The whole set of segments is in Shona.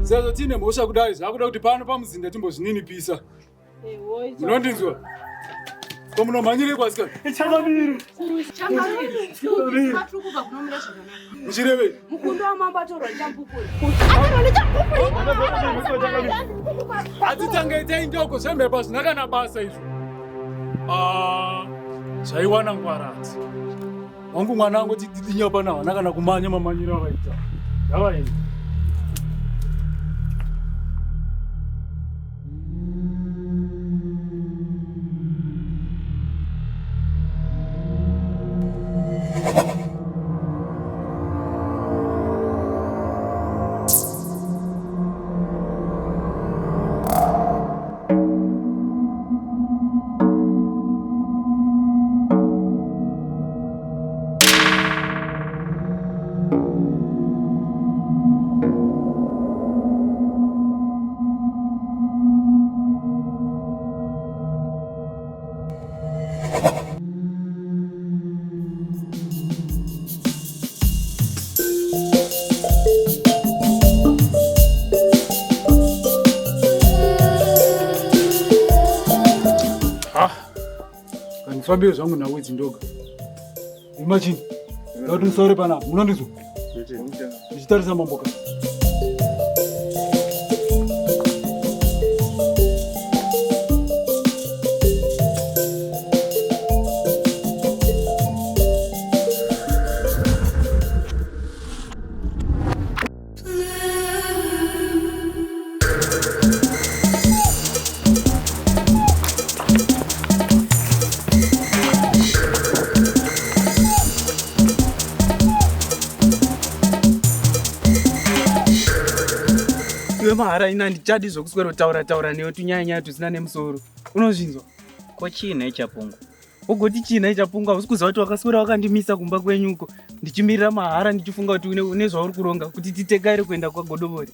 Sezvo tiine mhosva kudai zvakuda kuti pano pamuzinda timbozvininipisa. Munondinzwa? Ko munomhanyirei kwasikana? Changamire. Changamire. Tiri kubva kunomira zvakanaka. Muchirevei? Mukundo wamambo atorwa nechamupupuri. Atorwa nechamupupuri. Hatitange itai ndoko zvemhepo hazvina kana basa izvo. Ah, zvaiwana ngwarati. Wangu mwana wangu tidinya pana vana kana kumanya mamanyiro avaita. Ngavaende. Kandifambire zvangu nhau idzi ndoga. Imagine. Ndati musaure panapa. Munondizwa? Ndichitarisa mambo ka. Iwe mahara ini handichadi zvokuswero taura taura newe tunyaya nyaya tusina nemusoro. Unozvinzwa? Ko chii nhai Chapungu? Wogoti chii nhai Chapungu? Hausi kuziva kuti wakaswera wakandimisa kumba kwenyu uko ndichimirira mahara ndichifunga kuti une, une zvauri kuronga kuti titekaire kuenda kwaGodobori.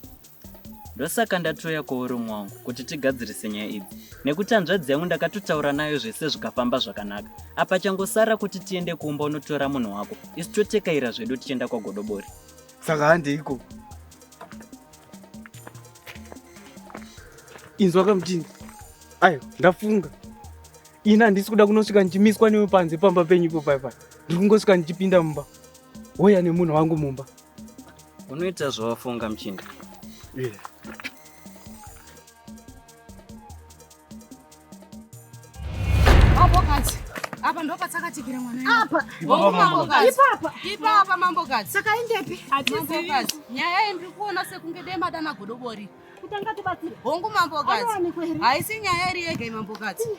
Ndosaka ndatouya kwauri mwangu kuti tigadzirise nyaya idzi nekuti hanzvadzi yangu ndakatotaura nayo zvese zvikafamba zvakanaka. Apa changosara kuti tiende kumba unotora munhu wako isu totekaira zvedu tichienda kwaGodobori. Saka handeiko. Inzwa kamuchinda. Ayo, ndafunga. Ini handisi kuda kunosvika ndichimiswa newe panze pamba penyu ipo pai pai. Ndiri kungosvika ndichipinda mumba. Wouya nemunhu wangu mumba. Unoita zvawafunga muchinda. Yeah. Mambokadzi. Apa ndo patsakatikira mwana. Apa. Mambokadzi. Ipapa. Ipapa mambokadzi. Saka indepi? Mambokadzi. Nyaya iyi ndiri kuona sekunge dai madana godobori. Kuti angatibatsire. Hongu mambokadzi. Anowanikwa here? Haisi nyaya iri yega iyi mambokadzi.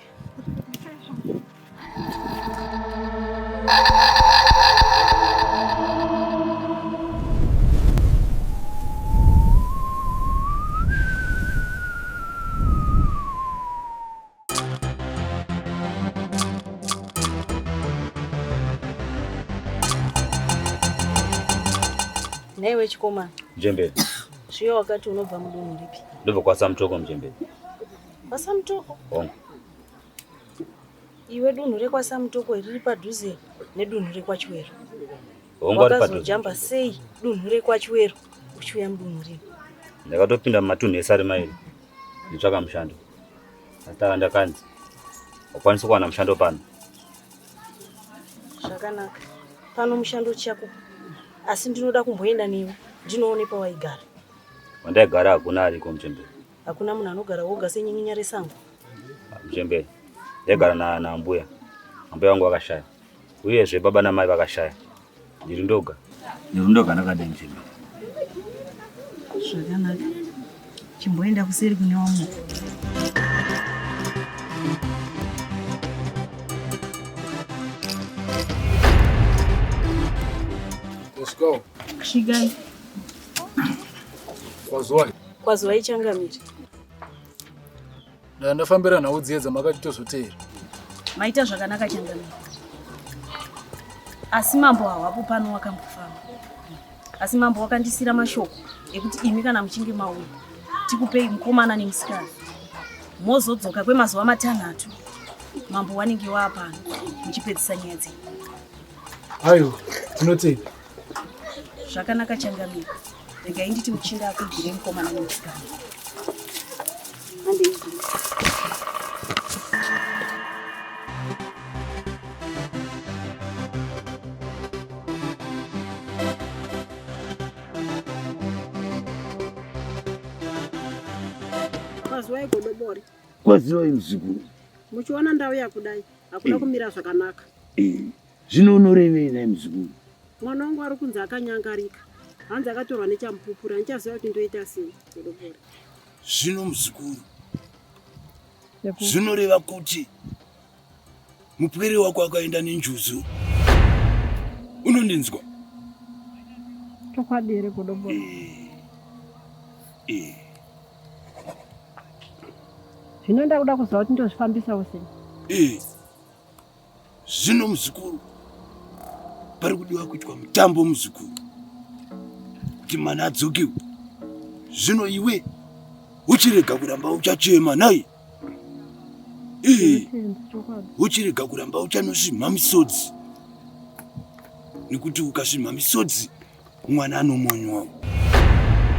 Nhaiwe chikomana, Mjembere, zviya wakati unobva mudunhu ripi? ndobva kwaSamutoko Mjembere. KwaSamutoko? Hongu. Iwe dunhu rekwaSamutoko riri padhuze nedunhu rekwaChiwero. Hongu ari padhuze. Wakazojamba sei dunhu rekwaChiwero uchiuya mudunhu rino? Ndakatopinda mumatunhu ese ari mairi nditsvaka mushando. Asi taka ndakanzi wakwanisa kuwana mushando pano. Zvakanaka. Pano mushando tichakupa. Asi ndinoda kumboenda newe ndinoone pawaigara. Wandaigara hakuna ariko Mjembere. Hakuna munhu anogara woga senyinginya resango. Mjembere. Ndaigara na nambuya. Ambuya vangu vakashaya. Uyezve baba namai vakashaya. Ndiri ndoga. Ndiri ndoga ndakadai Mjembere. Zvakanaka. Chimboenda kuseri kune vamwe. Let's go. Svikai. Kwazuwai. Kwazuwai changamire. Ndandafambira nhau dziye dzamakati tozoteera. Maita zvakanaka changamire. Asi mambo hawapo pano wakambofamba. Asi mambo wakandisira mashoko ekuti imi kana muchinge mauya tikupei mukomana nemusikana. Mozodzoka kwemazuva matanhatu mambo wanenge waapano muchipedzisa nyaya dzenyu. Aiwa, tinotenda. Zvakanaka changamire. Regai nditi muchinda akuigire mukomana nemusikana. Handei. Kwaziwai godobori. Kwaziwai muzukuru. Muchiona ndau yakudai hakuna kumira zvakanaka. Zvino unorevei nhai muzukuru? Mwana wangu ari kunzi akanyangarika. Hanzi akatorwa nechamupupuri handichaziva kuti ndoita sei godobori. Zvino muzukuru. Zvinoreva kuti mupwere wako akaenda nenjuzu. Unondinzwa? Chokwadi here godobori? Zvino ndakuda kuziva kuti ndozvifambisawo sei. Zvino muzukuru, pari kudiwa kuitwa mutambo muzukuru kuti mwana adzokewe. Zvino iwe uchirega kuramba uchachema nhai? Uchirega kuramba uchanosvimha misodzi, nekuti ukasvimha misodzi mwana anomonywa.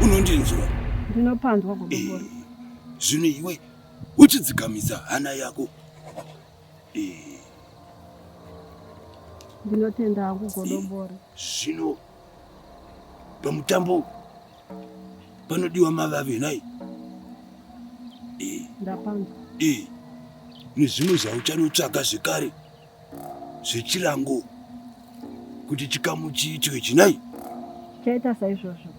Unondinzwa? Ndinopanzwa godobori. Zvino iwe uchidzikamisa hana yako. Ndinotenda hangu godobori. Zvino pamutambo panodiwa mavave nhai? Ndapanzwa. Nezvimwe zvauchanotsvaga zvekare zvechirango kuti chikamu chiitwe chinai? Chaita saizvozvo.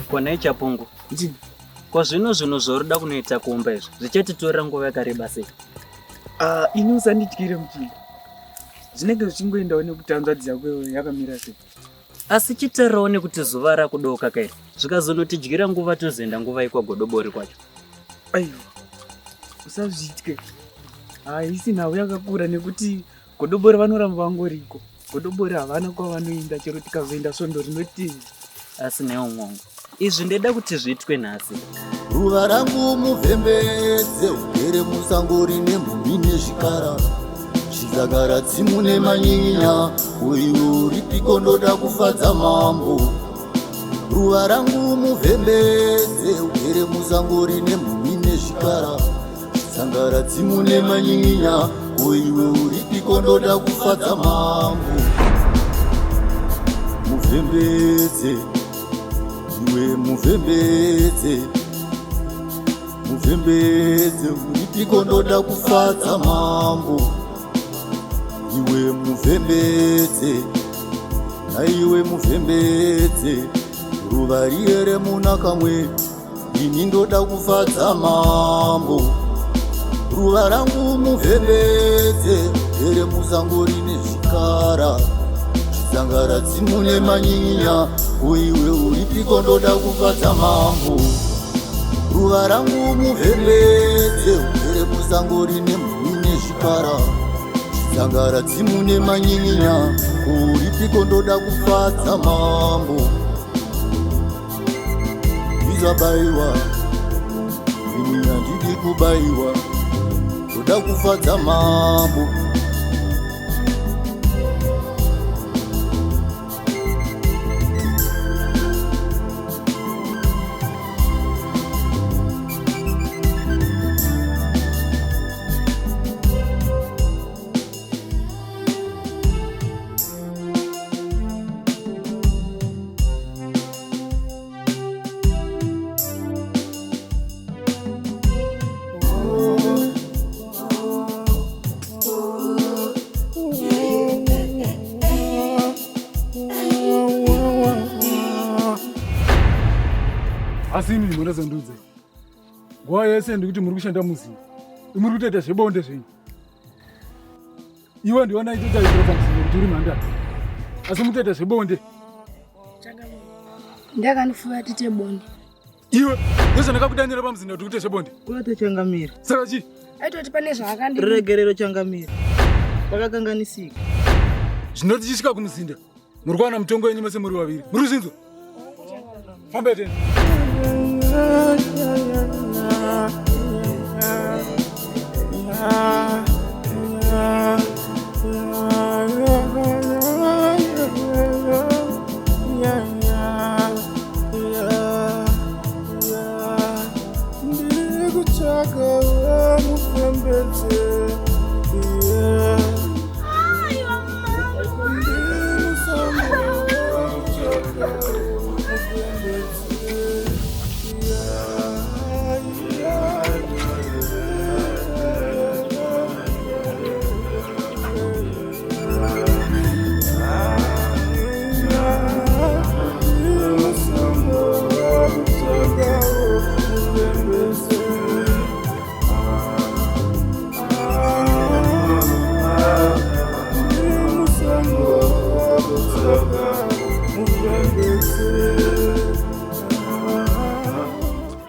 Konai Chapungu. Ko zvino zvinhu zvauri kunoita kumba izvi zvichatitorera nguva yakareba sei? Ini usandityire muchinda. Zvinenge zvichingoendawo nekuti hanzvadzi yako yakamira sei. Asi chitarawo nekuti zuva rakudoka kairi zvikazonotidyira nguva tozoenda nguva ikwagodobori kwacho. Aiwa, usazvitye. Haisi nhau yakakura nekuti godobori vanoramba vangoriko. Godobori havana kwavanoenda chero tikazoenda svondo rinotii. Asi newo mwongo, izvi ndeda kuti zviitwe nhasi. Ruva rangu muvhembedze ugere musango rine mhumhi nezvikara. Zvidzakara tsimu nemanyin'inya, uyu uripiko ndoda kufadza mambo. Ruva rangu muvhembedze ugere musango rine mhumhi nezvikara. Zvidzakara tsimu nemanyin'inya, uyu uripiko ndoda kufadza mambo. Muvhembedze, iwe muvhembedze. Muvhembedze uripiko ndoda kufadza mambo. Iwe muvhembedze, naiwe muvhembedze. Ruva riye remunakamwe, ini ndoda kufadza mambo. Ruva rangu muvhembedze, here musango rine zvikara. Zvisangara tsimu nemanyin'inya, uiwe uripiko ndoda kufadza mambo. Ruva rangu muvhembedze, here musango rine mhumhi nezvikara. Zvisangara tsimu nemanyin'inya, uripiko ndoda kufadza mambo. Ndizabaiwa, ini handidi kubaiwa, ndoda kufadza mambo. Asi imi munozondudze nguva yese ndikuti muri kushanda muzinda, muri kutoita zvebonde zvenyu. Iwe ndiona itotarisira pamuzinda kuti uri mhandara, asi mutoita zvebonde. Ndakandifuya tiite bonde. Iwe ndozvandakakudanira pamuzinda kuti uite zvebonde. Kwete changamira. Saka chii? Aitoti pane zvaakandi. Regerero changamira. Pakakanganisika. Zvino tichisvika kumuzinda, muri kuwana mutongo wenyu mese muri vaviri. Muri kuzvinzwa? Fambai tende. Ndiri kutsvaka mufembedze. Yeah. Ndiri musango kutsvaka mufembedze. Yeah, yeah.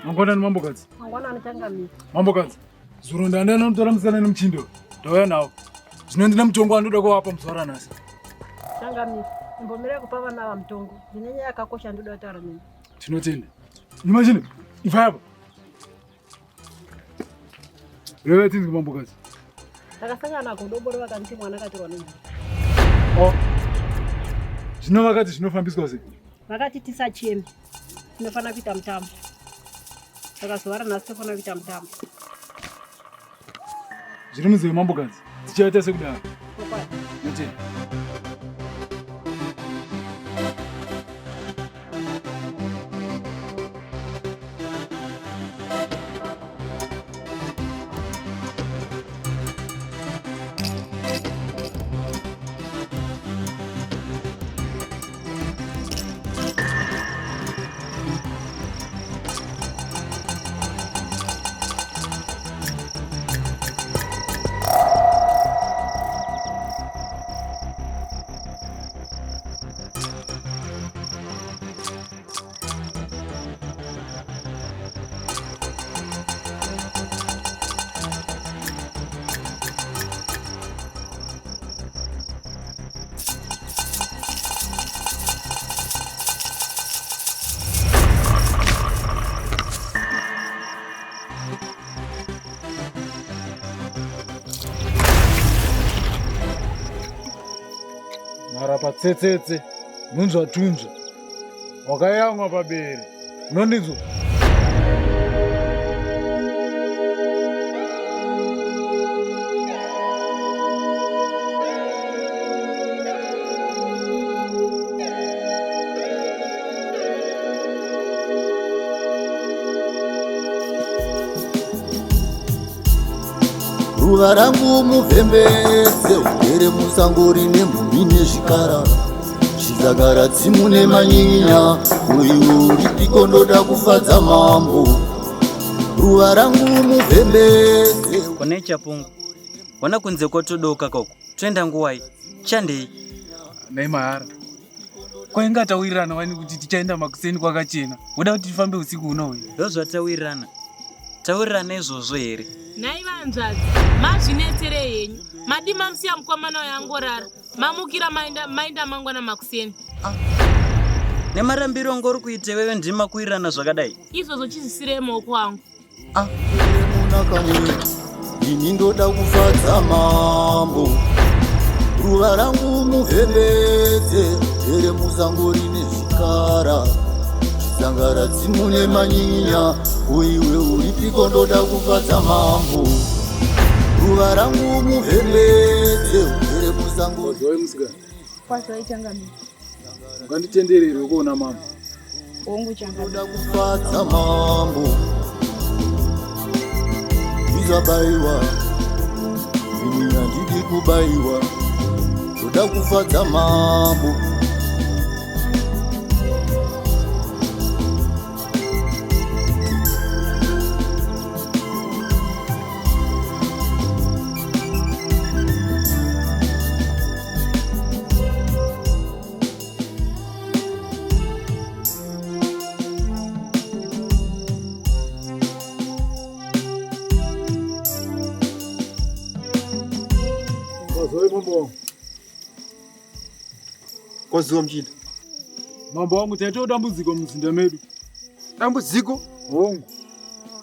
Mangwanani mambokadzi. Mangwanani changamire. Mambokadzi, zuro ndanda nomutora musikana nemuchindo. Ndauya nawo. Zvino ndine mutongo wandoda kuvapa muzuva ranhasi. Changamire, imbomirai kupa vana ava mutongo. Ndine nyaya yakakosha ndoda kutaura nemi. Tinotenda. Imagine, ibva apa. Reva tinzwi mambokadzi. Ndakasangana naGodobori vakanditi mwana akatorwa nemhuri. Oh. Zvino vakati zvinofambiswa sei? Vakati tisacheme, tinofanira kuita mutambo. Saka zuva ranhasi tofanira kuita mutambo. Zviri munzeve mambokadzi. Tichaita sekudaro. Chokwadi. Tinotenda. Marapa tsetsetse, nhunzva tunzva, wakayamwa pabere, unondinzwa? Ruva rangu muvhembedze ugere musango rine mhumhi nezvikara zvidzakara tsimu nemanyin'inya uyu uripiko ndoda kufadza mambo ruva rangu muvhembedze. Kune chapungu hona kunze kwotodoka koko toenda nguwai chandei. Nhai mahara kwainga tawirirana wani kuti tichaenda makuseni kwakachena woda kuti tifambe usiku huno uyu. Ndozvatawirirana tawirirana izvozvo here. Nhai vanzvadzi mazvinetserei henyu madii mamusiya mukomana uyo angorara mamukira maenda maenda mangwana makuseni. Nemarambiro anga uri kuita iwewe ndimi makuwirirana zvakadai. Izvozvo chizvisirei maoko angu. Ini ndoda kufadza mambo ruva rangu muvhembedze here musango rine zvikara zvisangara dzimu nemanyinya uiwe uripiko ndoda kufadza mambo ruva rangu muvhembedze here musango. Kwazwai musikana. Kwazwai changamire. Unganditenderere kuona mambo. Hongu changamire. Ndoda kufadza mambo ndizabaiwa ini handidi kubaiwa ndoda kufadza mambo. Kwazwai mambo wangu. Kwaziwa muchinda. Mambo wangu taitawo dambudziko mumuzinda medu. Dambudziko? Hongu.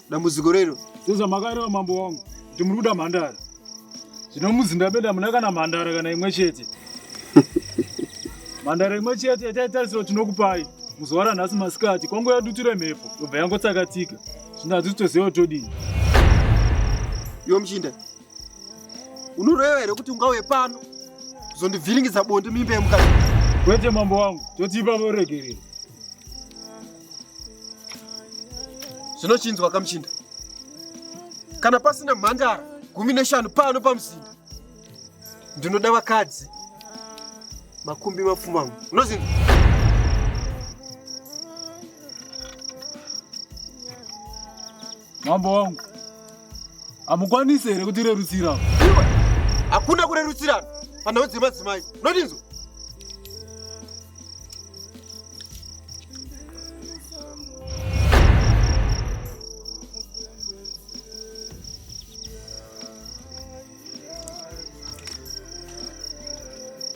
Dambudziko rero? Sezvamakareva mambo wangu kuti muri kuda mhandara. Zvino muzinda medu hamuna kana mhandara kana imwe chete. Mhandara imwe chete yataitarisira kuti tinokupai muzuva ranhasi masikati kwangouya dutu remhepo yobva yangotsakatika. Zvino hatitoziva kuti todini. Iwe muchinda, unoreva here kuti ungauye pano kuzondivhiringidza bonde mimba yemukadzi? Kwete mambo wangu, totipa ruregerero. Zvinochinzwa kamuchinda, kana pasina mhandara 15 pano pamuzinda, ndinoda vakadzi 80. Unozinzwa? Mambo wangu, hamukwanisi here kutirerutsira? Iwe, hakuna kurerutsirana panhau dzemadzimai. Unondinzwa?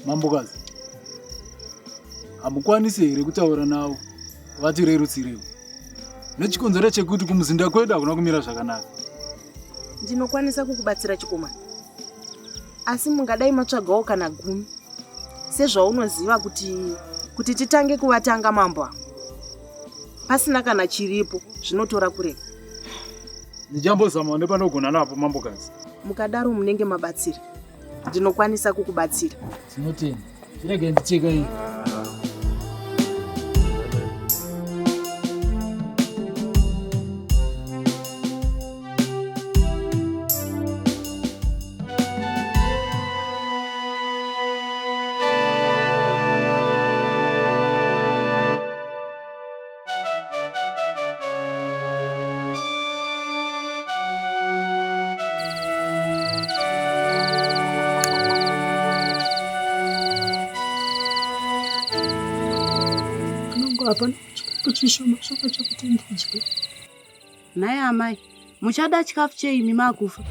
Mambokazi, hamukwanisi here kutaura navo vatirerutsirewo nechikonzero chekuti kumuzinda kwedu hakuna kumira zvakanaka? Ndinokwanisa kukubatsira chikomana, asi mungadai matsvagawo kana 10 sezvaunoziva kuti titange kuvatanga mambo ava pasina kana chiripo zvinotora kureba. Ndichambozama nepanogona napo mambokazi. Mukadaro munenge mabatsira. Ndinokwanisa kukubatsira. Tinotenda. Chirege ndicheka iyi. Hapana chikafu chishoma shoma chekuti ndidye. Nhai amai, muchada chikafu cheimi makufa?